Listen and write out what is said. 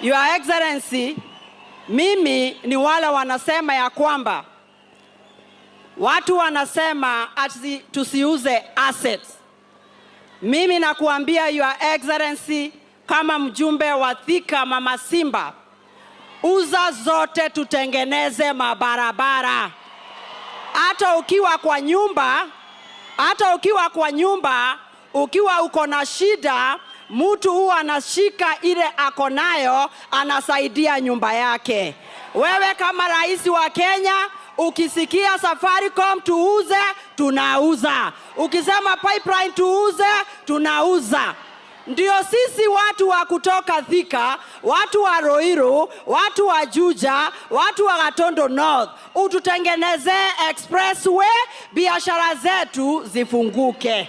Your Excellency, mimi ni wale wanasema ya kwamba watu wanasema ati tusiuze assets. Mimi nakuambia, Your Excellency, kama mjumbe wa Thika Mama Simba, uza zote tutengeneze mabarabara. Hata ukiwa kwa nyumba, hata ukiwa kwa nyumba, ukiwa uko na shida, mtu huwa anashika ile ako nayo, anasaidia nyumba yake. Wewe kama rais wa Kenya, ukisikia Safaricom tuuze, tunauza. Ukisema pipeline tuuze, tunauza. Ndio sisi watu wa kutoka Thika, watu wa Ruiru, watu wa Juja, watu wa Gatundu North, ututengenezee expressway, biashara zetu zifunguke.